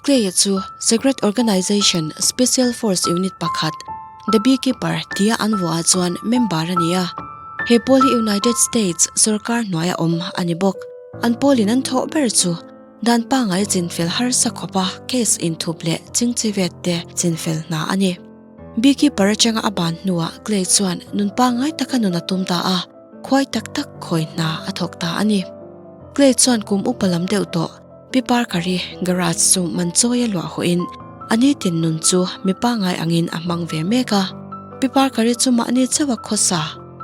Clay-a chu Secret Organization Special Force Unit pakhat, The Beekeeper tia an vuahah chuan member a ni a. He pawl hi United States sorkar hnuaia awm a ni bawk. An pawlin an thawh ber chu dan pangngai chinfel harsa khawpa case inthup leh chingchivet te chinfel hna a ni. Beekeeper atanga a ban hnuah Clay chuan nun pangngai taka nun a tum ta a, khuai tak tak khawi hna a thawk ta a ni. Clay chuan kum upa lam deuh tawh Pi Parker-i garage chu man chawi a luah hawhin a nitin nun chu mi pangngai angin a hmang ve mek a. Pi Parker-i chu mahni chauha khawsa,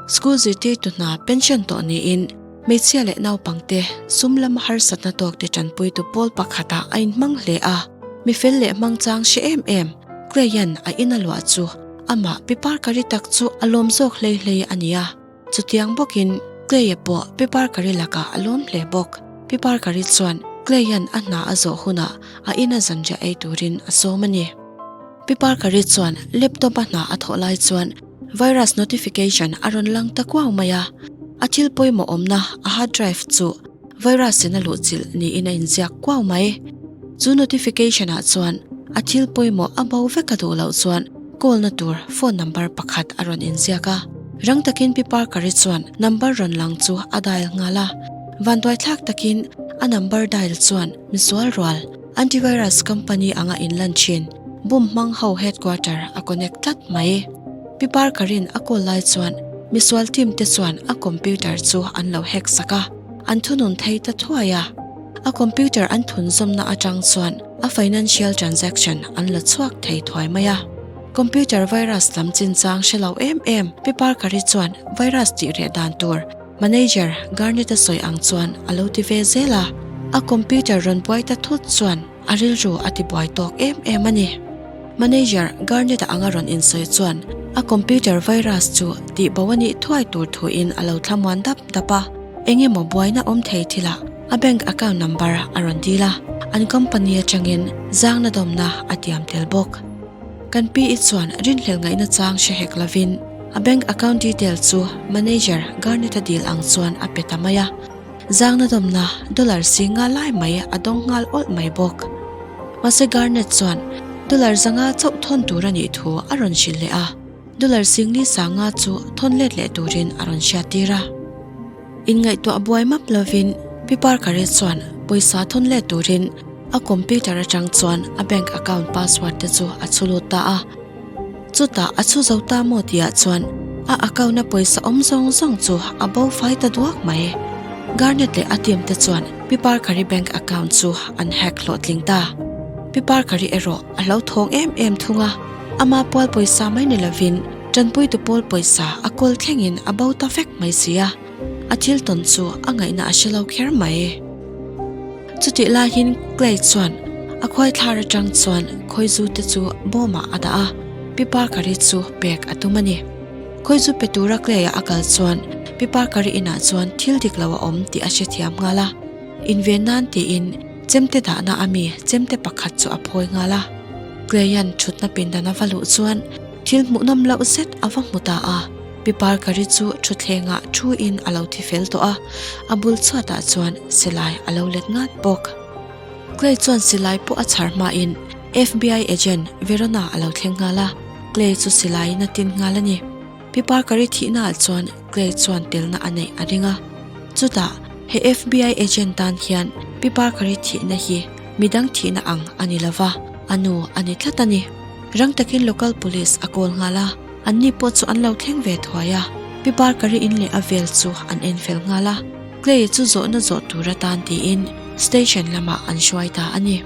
school zirtirtu hna pension tawh niin hmeichhia leh naupangte sum lama harsatna tawkte tanpuitu pawl pakhatah a inhmang hle a. Mi fel leh hmang chang hre em em Clay-a'n a in a luah chu amah Pi Parker-i tak chu a lawm zawk hlei hlei a ni a. Chutiang bawkin Clay-a pawh Pi Parker-i lakah a lawm hle bawk. Pi Parker-i chuan Clay-a'n a hna a zawh hunah a ina zanriah ei turin a sawm a ni. Pi Parker-i chuan laptop a hna a thawh lai chuan virus notification a rawn lang ta kuau mai a. A thil pawimawh awmna a hard drive chu virus in a luhchilh niin a inziak kuau mai. Chu notification ah chuan a thil pawimawh a bo vek a duh loh chuan call na tur phone number pakhat a rawn inziak a. Rang takin Pi Parker-i chuan number rawn lang chu a dial nghal a. Vanduaithlak takin a number dial chuan misual rual antivirus company anga inlan thin bum hmang ho headquarter a connect tlat mai. Pi Parker-in a call lai chuan misual team te chuan a computer chu an lo hack sak a. An thunun thei ta thuai a, a computer an thunzawmna atang chuan a financial transaction an la chhuak thei thuai mai a. Computer virus lam chinchang hre lo em em Pi Parker-i chuan virus tih reh dan tur manager Garnett-a sawi ang chuan a lo ti ve zel a. A computer rawn buai ta thut chuan a rilru a ti buai tawk em em a ni. Manager Garnett-a anga rawn insawi chuan a computer virus chu tih bo a nih thuai tur thuin a lo thlamuan dap dap a. Eng emaw buaina awm thei thilah a bank account number a rawn dil a, an company atangin zangna dawmna a tiam tel bawk. Kan pi i chuan rinhlel ngaihna chang hre hek lovin a bank account detail chu manager Garnett-a dil ang chuan a pe ta mai a. Zangna dawmna dollar singa lai mai a dawng nghal awlh mai bawk. Mahse Garnett chuan dollar zanga chauh thawn tur a nih thu a rawn hrilh leh a, dollar singli sanga chu thawn let leh turin a rawn hriattir a. Inngaihtuah buai map lovin Pi Parker-i chuan pawisa thawn let turin a computer atang chuan a bank account password te chu a chhu lut ta a. Chutah a chhu zo ta maw tihah chuan a account a pawisa awm zawng zawng chu a bo fai ta duak mai. Garnett leh a team te chuan Pi Parker-i bank account chu an hack hlawhtling ta. Pi Parker-i erawh a hlo thawng em em thung a, ama pual pawisa mai ni lovin tanpuitu pawl pawisa a kawl thlengin a bo ta vek mai si a, a thil tawn chu a ngaihna a hre lo kher mai. Chutih laiin Clay chuan a khuai thlar atang chuan khawizu te chu bawmah a dah a, Pi Parker-i chu pek a tum a ni. Khawizu pe tura Clay-a a kal chuan Pi Parker-i inah chuan thil dik lo a awm tih a hrethiam nghal a. Inven nan tiin chemte dahna a mi chemte pakhat chu a phawi nghal a. Clay-a'n thutna pindan a va luh chuan thil hmuhnawm loh zet a va hmu ta a. Pi Parker-i chu thutthlengah thu-in a lo thi fel tawh a, a bul chhuatah chuan silai a lo let ngat bawk. Clay chuan silai pawh a chhar hmain FBI agent Verona a lo thleng nghal a, Clay chu silaiin a tin nghal a ni. Pi Parker-i thihnaah chuan Clay chuan telna a neih a ring a. Chutah, he FBI agent tan hian Pi Parker-i thihna hi midang thihna ang a ni lova, a nu a ni tlat a ni. Rang takin local police a call nghal a. Anni pawh chu an lo thleng ve thuai a, Pi Parker-i in leh a vel chu an en fel nghal a, Clay chu zawhna zawh tur atan tiin station lamah an hruai ta a ni.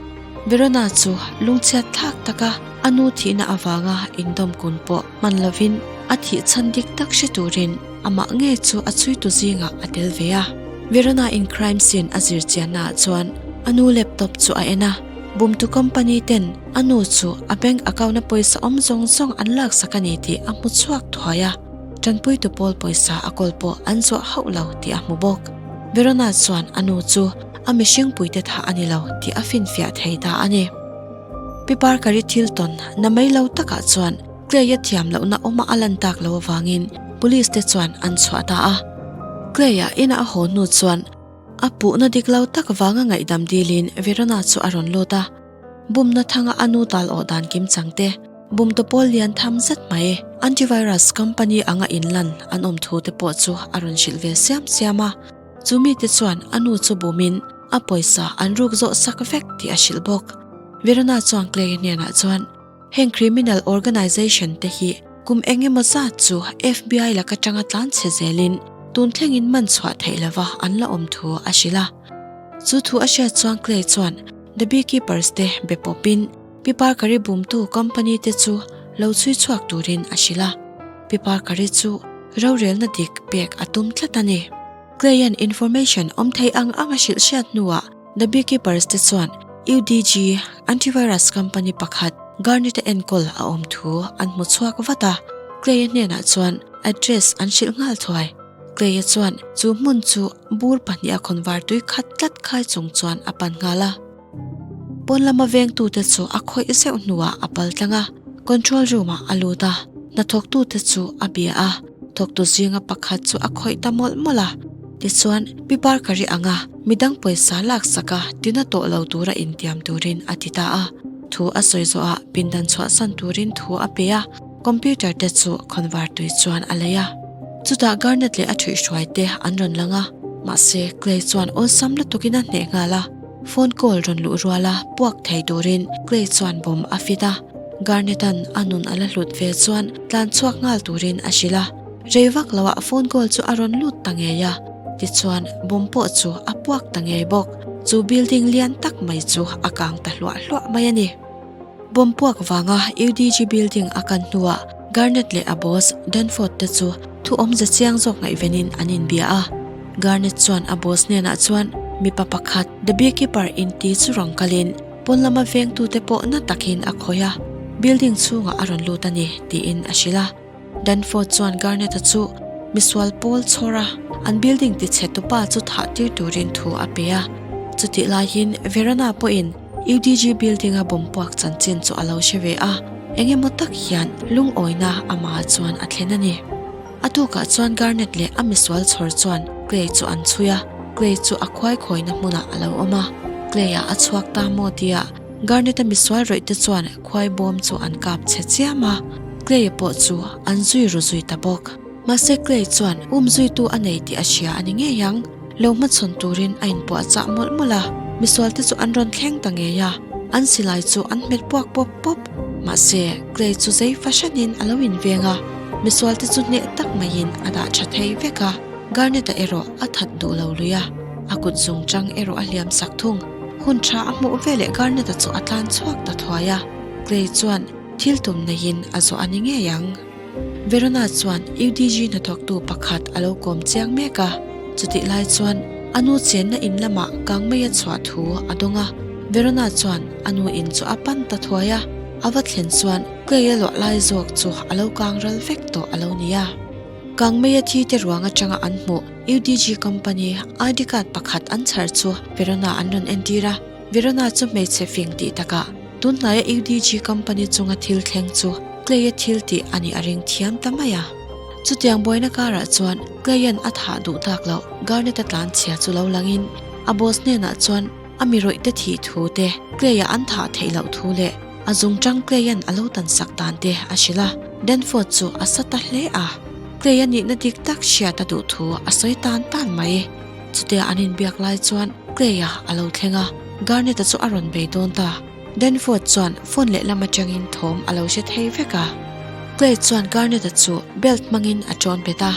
Verona chu lungchhiat thlak taka a nu thihna avanga indawm kun pawh hman lovin a thih chhan dik tak hre turin amah ngei chu a chhuitu zingah a tel ve a. Verona in crime scene a zir chiannaah chuan a nu laptop chu a en a, bumtu company ten A nu chu a bank account a pawisa awm zawng zawng an laksak a ni tih a hmu chhuak thuai a, tanpuitu pawl pawisa a kawl pawh an zuah hauh lo tih a hmu bawk. Verona chuan a nu chu a mihring puite thah a ni lo tih a finfiah thei ta a ni. Pi Parker-i thil tawn na mai lo takah chuan Clay-a thiam lohna awma a lan tak lo avangin police te chuan an chhuah ta a. Clay-a ina a haw hnu chuan a puhna dik lo tak vanga ngaihdam dilin Verona chu a rawn lut a. Bumna thanga a nu tal awh dan kim chang te, bum te pawl lian tham zet mai, antivirus company anga inlan an awm thu te pawh chu a rawn hrilh ve siam siam a. Chu mite chuan a nu chu bumin a pawisa an ruk zawh sak vek tih a hrilh bawk. Verona chuan Clay hnenah chuan, Heng criminal organization te hi kum eng emaw zat chu FBI lak atanga tlan chhe zelin tun thlengin man chhuah theih lova an la awm thu a hrilh a. Chu thu a hriat chuan Clay chuan The Beekeepers te be pawpin Pi Parker-i bumtu company te chu lo chhui chhuak turin a hrilh a. Pi Parker-i chu rorelna dik pek a tum tlat a ni. Clay-a'n information awm thei ang ang a hrilh hriat hnuah The Beekeepers te chuan UDG antivirus company pakhat Garnet-a enkawl a awm thu an hmu chhuak vat a, Clay-a hnenah chuan address an hrilh nghal thuai. Clay-a chuan chu hmun chu bur pahniha khawnvar tui khat tlat khai chung chuan a pan nghal a. Pawn lama vengtute chu a khawih zeuh hnuah a pal tlang a, control room-ah a lut a, hnathawktute chu a bia a, thawktu zinga pakhat chu a khawih ta mawlh mawlh a. Tichuan, Pi Parker-i anga midang pawisa laksak a tina tawh lo tura intiam turin a ti ta a. Thu a sawi zawhah pindan chhuahsan turin thu a pe a, computer te chu khawnvar tui chuan a lei a. Chutah Garnet leh a ṭhuihhruai te an rawn lang a, mahse Clay chuan awlsam lutukin a hneh nghal a. Phone call rawn luh ruala puak thei turin Clay chuan bomb a fit a, Garnet-a'n a nun a la hlut ve chuan tlan chhuak nghal turin a hrilh a. Rei vak loah phone call chu a rawn lut ta ngei a, tichuan bomb pawh chu a puak ta ngei bawk. Chu building lian tak mai chu a kang ta hluah hluah mai a ni. Bomb puak vanga UDG building a kan hnuah Garnet leh a boss Danforth te chu thu awmze chiang zawk ngaihvenin an inbia a. Garnet chuan a boss hnenah chuan mipa pakhat The Beekeeper inti chu rawn kalin pawn lama vengtute pawh na takin a khawih a, building chhungah a rawn lut a ni tiin a hrilh a. Danforth chuan Garnet-a chu misual pawl chhawr a, an building tichhe tupa chu thah tir turin thu a pe a. Chutih laiin Verona pawhin UDG building-a bomb puak chanchin chu a lo hre ve a, eng emaw tak hian lungawina amah chuan a thlen a ni. A tukah chuan Garnet leh a misual chhawr chuan Clay chu an chhui a, Clay chu a khuai khawina hmunah a lo awm a. Clay-a a chhuak ta maw tia Garnet-a misual rawih te chuan khuai bawm chu an kap chhe chiam a, Clay-a pawh chu an zui ru zui ta bawk. Mahse Clay chuan um zuitu a nei tih a hria a ni ngei ang. Lo hmachhawn turin a inpuahchah mawlh mawlh a, misual te chu an rawn thleng ta ngei a, an silai chu an hmet puak pawp pawp. Mahse Clay chu zei fahranin a lo inveng a, misual te chu hneh tak maiin a dah tha thei vek a, Garnet-a erawh a that duh lo lui a, a kut zung chang erawh a hliam sak thung. Hun tha a hmuh veleh Garnet-a chu a tlan chhuak ta thuai a, Clay chuan thil tum neiin a zawh a ni ngei ang. Verona chuan UDG hnathawktu pakhat a lo kawm chiang mek a, chutih lai chuan a nu chenna in lamah kangmei a chhuah thu a dawng a. Verona chuan a nu in chu a pan ta thuai a, a va thlen chuan Clay-a luah lai zawk chu a lo kang ral vek tawh a lo ni a. Kangmei a thi te ruang atanga an hmuh UDG company ID card pakhat an chhar chu Verona an rawn entir a, Verona chu hmeichhe fing tih takah tunhnaia UDG company chunga thil thleng chu Clay-a thil tih a nih a ring thiam ta mai a. Chutiang buaina karah chuan Clay-a'n a thah duh tak loh Garnet-a tlanchhia chu lo langin a boss hnenah chuan a mi rawih te thih thu te, Clay-a an thah theih loh thu leh a zungchang Clay-a'n a lo tan sak dan te a hrilh a. Danforth chu a sa ta hle a, Clay-a nihna dik tak hriat a duh thu a sawi tan tan mai. Chutia an inbiak lai chuan Clay-a a lo thleng a, Garnet-a chu a rawn bei dawn ta. Danforth chuan phone lehlam atangin thawm a lo hre thei vek a. Clay chuan Garnet-a chu belt hmangin a tawn bet a,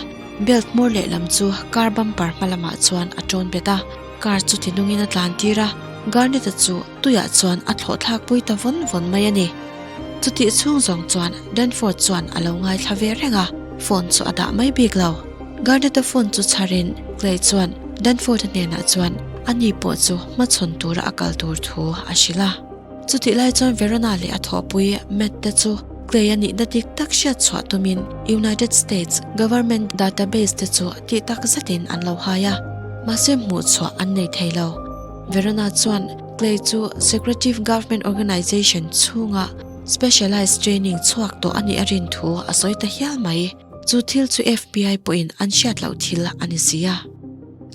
belt hmawr lehlam chu car bumper hma lamah chuan a tawn bet a. Car chu tinungin a tlan tir a, Garnet-a chu tuiah chuan a thlawh thlak pui ta vawn vawn mai a ni. Chutih chhung zawng chuan Danforth chuan a lo ngaithla ve reng a, phone chu a dah mai bik lo. Garnet-a phone chu chharin Clay chuan Danforth-a hnenah chuan ani pawh chu hmachhawn tura a kal tur thu a hrilh a. Chutih lai chuan Verona leh a thawhpui Matt te chu Clay-a nihna dik tak hriat chhuah tumin United States Government database te chu tih tak zetin an lo hai a, mahse hmuh chhuah an nei thei lo. Verona chuan Clay chu secretive government organization chhunga specialized training chhuak tawh a nih a rin thu a sawi ta hial mai. Chu thil chu FBI pawhin an hriat loh thil a ni si a.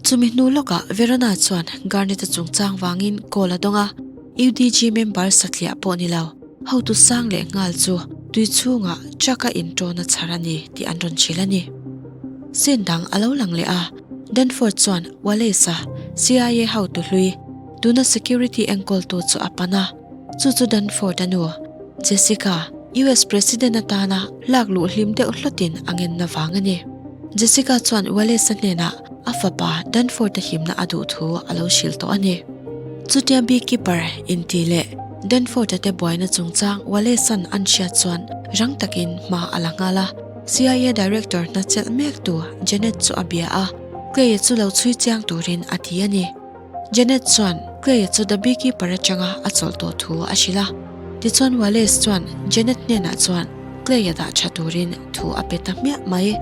Chumi hnu lawkah Verona chuan Garnet-a chungchang vangin call a dawng a. UDG member satliah pawh ni lo, hotu sang leh nghal chu tui chhungah truck a inṭawn a chhar a ni tih an rawn hrilh a ni. Scene dang a lo lang leh a, Danforth chuan Wallace-a CIA hotu hlui, tuna security enkawltu chu a pan a, chu chu Danforth-a nu, Jessica, US President atana lak luh hlim deuh hlawtin a ngenna vang a ni. Jessica chuan Wallace-a hnenah a fapa Danforth-a himna a duh thu a lo hrilh tawh a ni. Chutia beekeeper inti leh Danforth-a te buaina chungchang Wallace-a'n an hriat chuan rang takin hma a la nghal a. CIA Director hna chelh mektu Janet chu a bia a, Clay-a chu lo chhui chiang turin a ti a ni. Janet chuan Clay chu The Beekeeper atanga a chawlh tawh thu a hrilh a. Tichuan Wallace chuan Janet hnenah chuan Clay a dah tha turin thu a pe ta hmiah mai.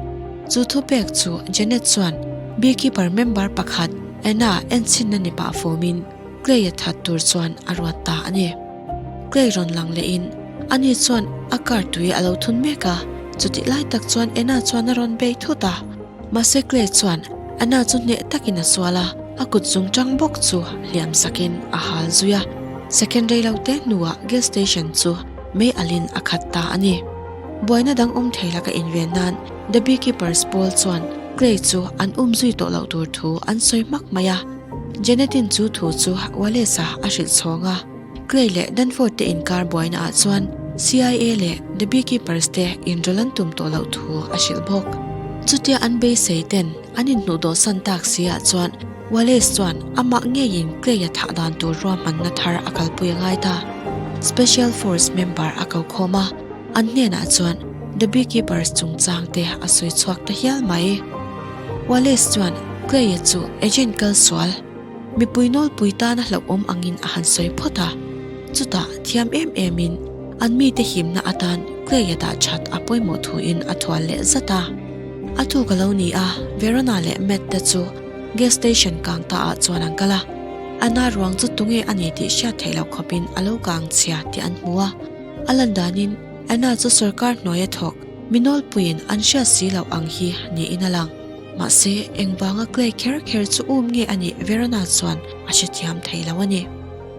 Chu thu pek chu Janet chuan Beekeeper member pakhat Anna enchhinna ni pah fawmin Clay a that tur chuan a ruat ta a ni. Clay rawn lang lehin ani chuan a car tui a lo thun mek a, chutih lai tak chuan Anna chuan a rawn bei thut a. Mahse Clay chuan Anna chu hneh takin a sual a, a kut zung tang bawk chu hliam sakin a hal zui a. Second rei lo te hnuah gas station chu mei alin a khat ta a ni. Buaina dang awm thei laka inven nan The Beekeepers pawl chuan Clay chu an um zui tawh loh tur thu an sawi hmak mai a. Janet-in chu thu chu Wallace-a a hrilh chhawng a. Clay leh Danforth te inkar buaina ah chuan CIA leh The Beekeepers te inrawlh an tum tawh loh thu a hrilh bawk. Chutia an beisei ten an inhnuh dawhsan tak si ah chuan Wallace chuan amah ngeiin Clay-a thah dan tur ruahmanna thar a kalpui a ngai ta. Special Force member a ko khawm a, an hnenah chuan The Beekeepers chungchang te a sawi chhuak ta hial mai. Wallace chuan Clay-a chu agent kal sual, Mipui nawlpui tana hlauhawm angin a han sawi phawt a, chutah thiam em emin an mite himna atan Clay-a dah that a pawimawh thuin a thual leh zat a. A tuk a lo ni a, Verona leh Matt te chu gas station kang ta ah chuan an kal a, Anna ruang chu tunge a ni tih hriat theih loh khawpin a lo kang chhia tih an hmu a. A lan danin Anna chu sawrkar hnuaia thawk mi nawlpuiin an hriat si loh ang hi niin a lang. Mahse, engvanga Clay kher kher chu um nge a nih Verona chuan a hrethiam thei lo a ni.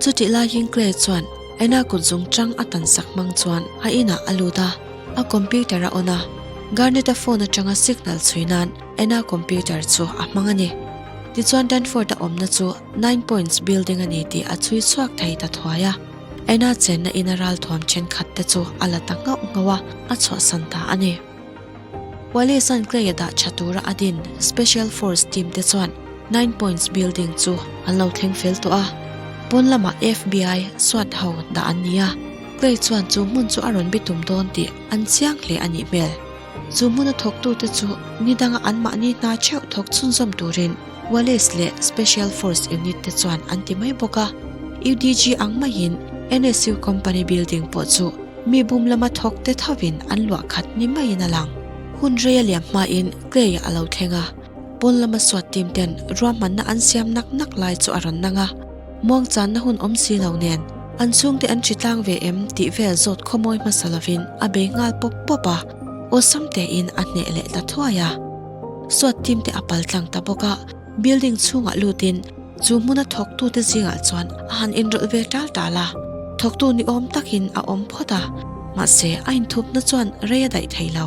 Chutih laiin Clay chuan Anna kut zung chang a tan sak hmang chuan a inah a lut a, a computer a on a, Garnet-a phone atanga signal chhui nan Anna computer chu a hmang a ni. Tichuan Danforth-a awmna chu Nine Points building a ni tih a chhui chhuak thei ta thuai a. Anna chenna ina ralthuam thenkhat te chu a la ta nghauh nghauh a, a chhuahsan ta a ni. Wallace-a'n Clay-a dah tha tura a din Special Force team te chuan Nine Points building chu an lo thleng fel tawh a, pawn lamah FBI SWAT ho dah an ni a, Clay chuan chu hmun chu a rawn bitum dawn tih an chiang hle a nih hmel. Chu hmuna thawktute chu ni danga anmahni hna theuh thawk chhunzawm turin Wallace leh Special Force unit te chuan an ti mai bawk a, UDG ang maiin NSU company building pawh chu Mi bum lama thawk te thovin an luah khat ni maiin a lang. Hun rei a liam hmain Clay a lo thleng a, pawn lama suat team ten ruahmanna an siam nak nak lai chu a rawn nang a. Muangchanna hun awm si lo nen an chhungte an hri tlang ve em tih vel zawt khawmawi hmasa lovin a bei nghal pawp pawp a, awlsam tein a hneh leh ta thuai a. Suat team te a pal tlang ta bawk a, building chhungah lutin Chu hmuna thawktute zingah chuan a han inrawlh ve tal tal a, thawktu ni awm takin a awm phawt a, mahse a inthupna chuan rei a daih thei lo.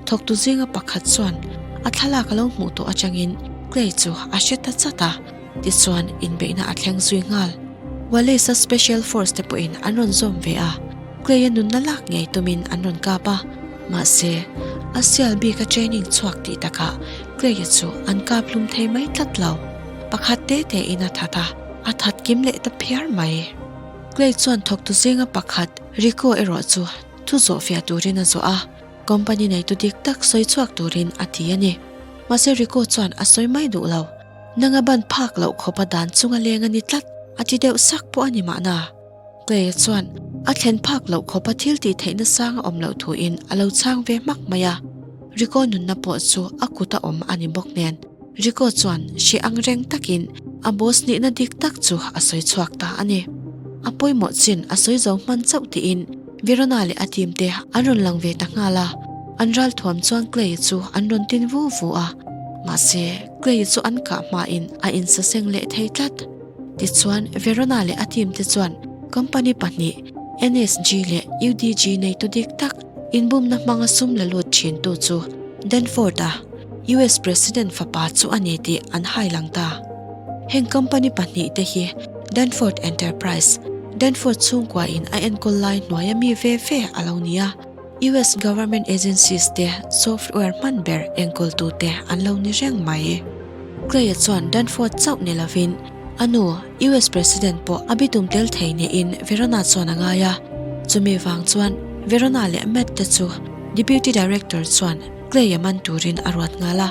Thawktu zinga pakhat chuan a thlalak a lo hmuh tawh atangin Clay chu a hre ta chat a, tichuan inbeihna a thleng zui nghal. Wallace-a Special Force te pawhin an rawn zawm ve a, Clay-a nunna lak ngei tumin an rawn kap a, mahse a sial bika training chhuak tih takah Clay-a chu an kap hlum thei mai tlat lo. Pakhat te te in a that a, a that kim leh ta phiar mai. Clay chuan thawktu zinga pakhat Rico erawh chu thu zawh fiah turin a zawh a, company neitu dik tak sawi chhuak turin a ti a ni. Mahse Rico chuan a sawi mai duh lo. Nanga ban phak loh khawpa dan chunga leng a ni tlat, a ti deuh sak pawh a ni mahna. Clay chuan a thlen phak loh khawpa thil tih theihna sang a awm loh thuin a lo chhang ve hmak mai a. Rico nunna pawh chu a kut a awm a ni bawk nen. Rico chuan hre ang reng takin a boss nihna dik tak chu a sawi chhuak ta a ni. A pawimawh chin a sawi zo hman chauh tiin Verona leh a team te an rawn lang ve ta nghal a, an ralthuam chuan Clay chu an rawn tin vu vu a, mahse Clay chu an kah hmain a insaseng leh thei tlat. Tichuan Verona leh a team te chuan. Company pahnih, NSG leh UDG neitu dik tak inbumna hmanga sum la lut thintu chu Danforth-a US President fapa chu a ni tih an hai lang ta. Heng company pahnihte hi Danforth Enterprise, Danforth chhungkua in a enkawl lai hnuaia mi ve ve a lo ni a, US government agencies te software hman ber enkawltute an lo ni reng mai. Clay-a chuan Danforth chauh ni lovin a nu, US President pawh a bitum tel thei niin Verona chuan a ngai a. Chumi vang chuan Verona leh Matt te chu Deputy Director chuan Clay-a man turin a ruat nghal a.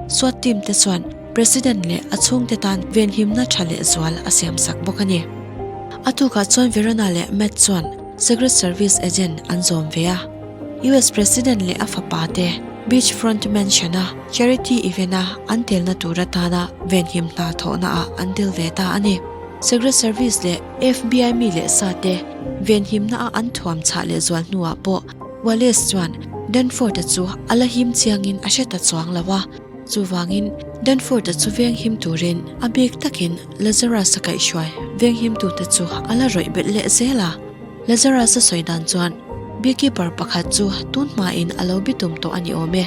SWAT team te chuan President leh a chhungte tan venhimna tha leh zual a siamsak bawk a ni. A tukah chuan Verona leh Matt chuan Secret Service agent an zawm ve a. US President leh a fapa te Beach Front Mansion-a charity event-a an telna tur atana venhim hna thawhna ah an tel ve ta a ni. Secret Service leh FBI mi leh sa te venhimna a an thuam chhah leh zual hnuah pawh Wallace chuan Danforth-a chu a la him chiangin a hre ta chuang lo a. Chuvangin Danforth-a chu venghim turin a bik takin Lazarus-a kaihhruai venghimtute chu a la rawih belh leh zel a. Lazarus-a sawi dan chuan beekeeper pakhat chu tun hmain a lo bitum tawh a ni awm e,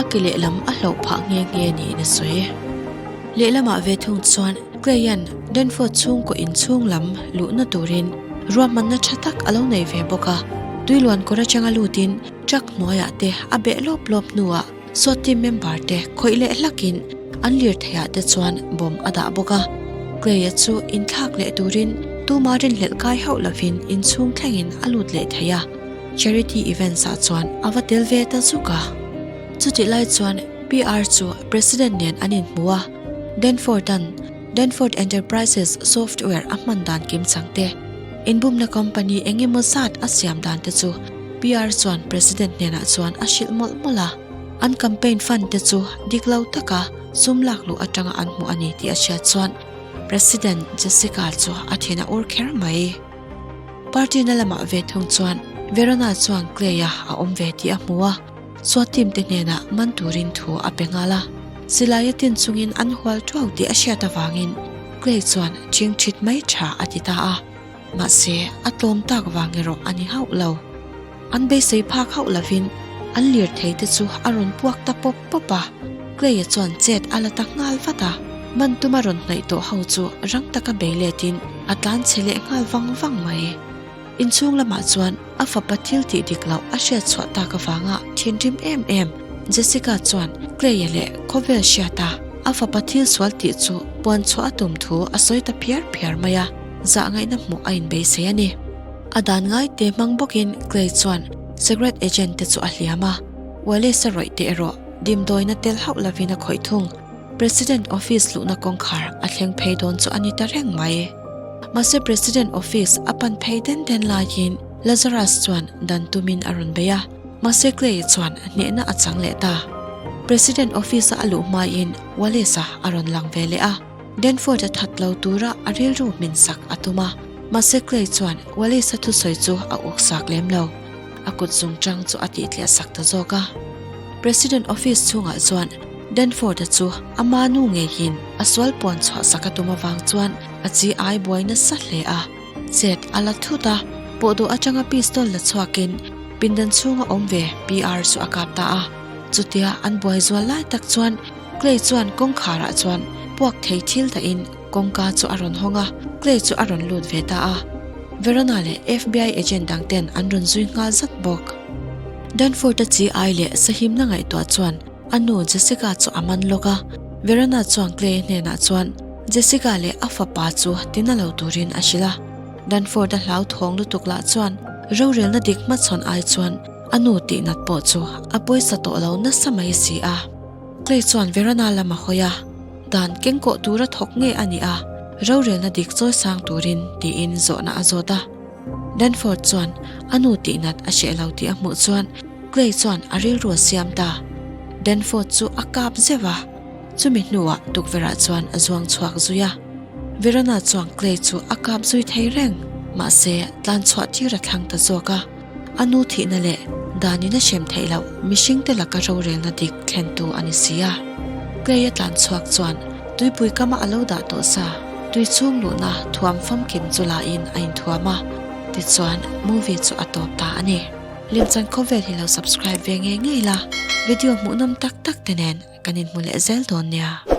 a ke lehlam a hloh phah nghe nghe niin a sawi. Lehlamah ve thung chuan Clay-a'n Danforth chhungkaw inchhung lam luhna turin ruahmanna tha tak a lo nei ve bawk a, tuiluan kawr atanga lutin truck hnuaiah te a beh lawp lawp hnuah SWAT team member te khawih leh hlakin an lirtheiah te chuan bomb a dah bawk a. Clay-a chu inthlak leh turin tuma rinhlelh kai hauh lovin inchhung thlengin a lut leh thei a, charity events ah chuan a va tel ve ta zuk a. Chutih lai chuan PR chu President nen an inhmu a, Danforth-a'n Danforth Enterprises software a hman dan kim chang te, inbumna company eng emaw zat a siam dan te chu PR chuan President hnenah chuan a hrilh mawlh mawlh a. An campaign fund te chu dik lo taka sum lak luh atanga an hmuh a ni tih a hriat chuan President Jessica chu a thin a ur kher mai. Party na lamah ve thung chuan Verona chuan Clay-a a awm ve tih a hmu a. SWAT team te hnenah man turin thu a pe nghal a. Silai a tin chungin an hual thuau tih a hriat avangin Clay chuan ching thit mai tha a ti ta a. Mahse, a tlawm tak vang erawh a ni hauh lo. An beisei phak hauh lovin an lirthei te chu a rawn puak ta pawp pawp a. Clay-a chuan chet a la ta nghal vat a. Man tuma rawn hnaih tawh ho chu rang taka bei letin a tlan chhe leh nghal vang vang mai. Inchhung lamah chuan a fapa thil tih dik loh a hriat chhuah tak avanga thinrim em em Jessica chuan Clay-a leh khawvel hriata a fapa thil sual tih chu puan chhuah a tum thu a sawi ta phiar phiar mai a, zahngaihna hmuh a inbeisei a ni. A dan ngai te hmang bawkin Clay chuan secret agent te chu a hliam a, Wallace-a rawih te erawh dimdawina tel hauh lovin a khawih thung. President office luhna kawngkhar a thleng phei dawn chu a ni ta reng mai. Mahse President office a pan phei den den laiin Lazarus chuan dan tumin a rawn bei a, mahse Clay chuan hnehna a chang leh ta. President office a a luh hmain Wallace-a a rawn lang ve leh a, Danforth-a that lo tura a rilru hmin sak a tum a, mahse Clay chuan Wallace-a thusawi chu a uksak lem lo. A kut zung tang chu a tihtliah sak ta zawk a. President office chhungah chuan Danforth-a chu ama nu ngeiin a sual puan chhuah sak a tum avang chuan a chi ai buai nasa hle a. Chet a la thut a, pawhdawh atanga pistol la chhuakin pindan chhunga awm ve PR chu a kap ta a. Chutia an buai zual lai tak chuan Clay chuan kawngkharah chuan puak thei thil dahin kawngka chu a rawn hawng a, Clay chu a rawn lut ve ta a. Verona leh FBI agent dang ten an rawn zui nghal zat bawk. Danforth-a chi ai leh sahimna ngaihtuah chuan a nu Jessica chu a man lawk a, Verona chuan Clay hnenah chuan Jessica leh a fapa chu tina lo turin a hrilh a. Danforth-a hlauthawng lutuk lah chuan rorelna dik hmachhawn ai chuan a nu tihnat pawh chu a pawisa tawh lo nasa mai si a. Clay chuan Verona lam a hawi a, dan kengkawh tura thawk nge a nih a, rorelna dik chawi sang turin tiin zawhna a zawt a. Danforth chuan a nu tihnat a hreh lo tih a hmuh chuan Clay chuan a rilru a siam ta. Danforth chu a kap zeuh a, chumi hnuah tukverhah chuan a zuang chhuak zui a. Verona chuan Clay chu a kap zui thei reng, mahse tlan chhuah tir a thlang ta zawk a. A nu thihna leh danin a hrem theih loh mihringte laka rorelna dik thlentu a ni si a. Clay a tlan chhuak chuan tuipui kama a lo dah tawh sa. Tui chhung luhna thuam famkim chu la in a inthuam a, tichuan movie chu a tawp ta a ni. Lemchan khawvel hi lo subscribe ve ngei ngei la, video hmuhnawm tak tak te nen kan inhmu leh zel dawn nia.